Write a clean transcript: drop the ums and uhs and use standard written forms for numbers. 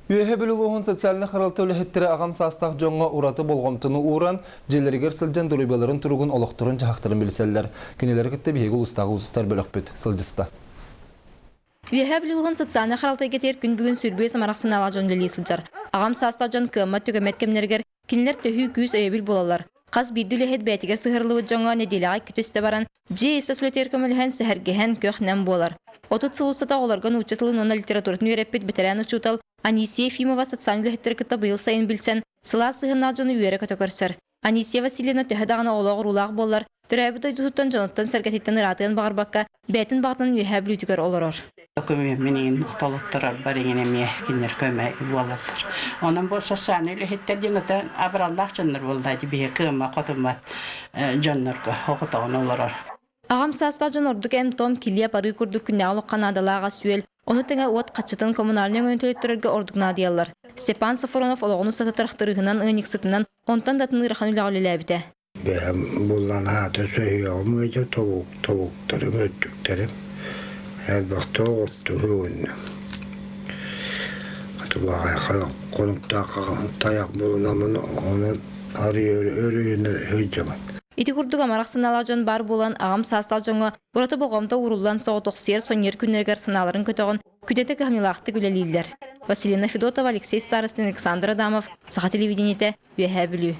Үөһэ Бүлүү улууһун социальнай харалта үлэһиттэрэ аҕам саастаах дьоҥҥо ураты болҕомтону ууран, дьиэлэригэр сылдьан доруобуйаларын туругун, олохторун-дьаһахтарын билсэллэр. Кинилэри кытта биһиги улуустааҕы улуустар бөлөхпүт сылдьыста. Үөһээ Бүлүү улууһун социальнай харалта эйгэтигэр күн бүгүн сүрбүө самарах санаалаах дьон үлэлии сылдьар. Аҕам саастаах дьон кыаммат-түгэммэт кэмнэригэр кинилэр төһүү күүс өйөбүл буолаллар. Хас биирдии үлэһит бэйэтигэр сыһыарыллыбыт дьоҥҥо нэдиэлэҕэ икки түстэ баран, Дьиэ ис үлэтигэр көмөлөһөн, сэһэргэһэн, көх-нэм буолар. 30 сыл устата оҕолорго нуучча тылын уонна литературатын үөрэппит бэтэрээн учуутал Анисия Ефимова социальнай үлэһиттэри кытта быйыл сайын билсэн, сылаас сыһыаннаах дьону үөрэ-көтө көрсөр. Анисия Васильевна төһө даҕаны оҕолоох-уруулаах буоллар, төрөөбүт дойдутуттан дьонуттан-сэргэтиттэн ыраатыан баҕарбакка, бэйэтин баҕатынан Үөһээ Бүлүүтүгэр олорор. Көмө минигин толотторорбор иҥин эмиэ кинилэр көмө буолаллар. Онон бу социальнай үлэһиттэр диэн ата абыраллаах дьоннор буолла дии биһи кыама хотуммат дьоннорго оҕотоҕун олорор. Аҕам саастаах дьон ордук эм-том, килиэп, арыы курдук күннээҕи олоххо наадалаах ас-үөл, ону тэҥэ уот хаччытын коммунальнай өҥөнү төлөттөрөргө ордук наадыйаллар. Степан Сафронов олоҕун устата тырахтарыыһынан, ыанньыксытынан, онтон да атын ыарахан үлэҕэ үлэлээбитэ. Бэйэм буллан аата сөһүөҕүм ыйда тобуктарым, өттүктэрим элбэхтэ оҕуттум Хонуктаах тайах булунаммын онон арыы өрүһүнэн сылдьабын. Ити курдук амарах санаалаах дьон баар буолан, аҕам саастаах дьоҥҥо ураты болҕомто ууруллан соҕотохсуйар сонньуйар күннэригэр санааларын көтөҕөн, күннэтэ кыһамньылаахтык үлэлииллэр. Василина Федотова, Алексей Старостин, Александр Адамов, Саха телевидениетэ, Үөһээ Бүлүү.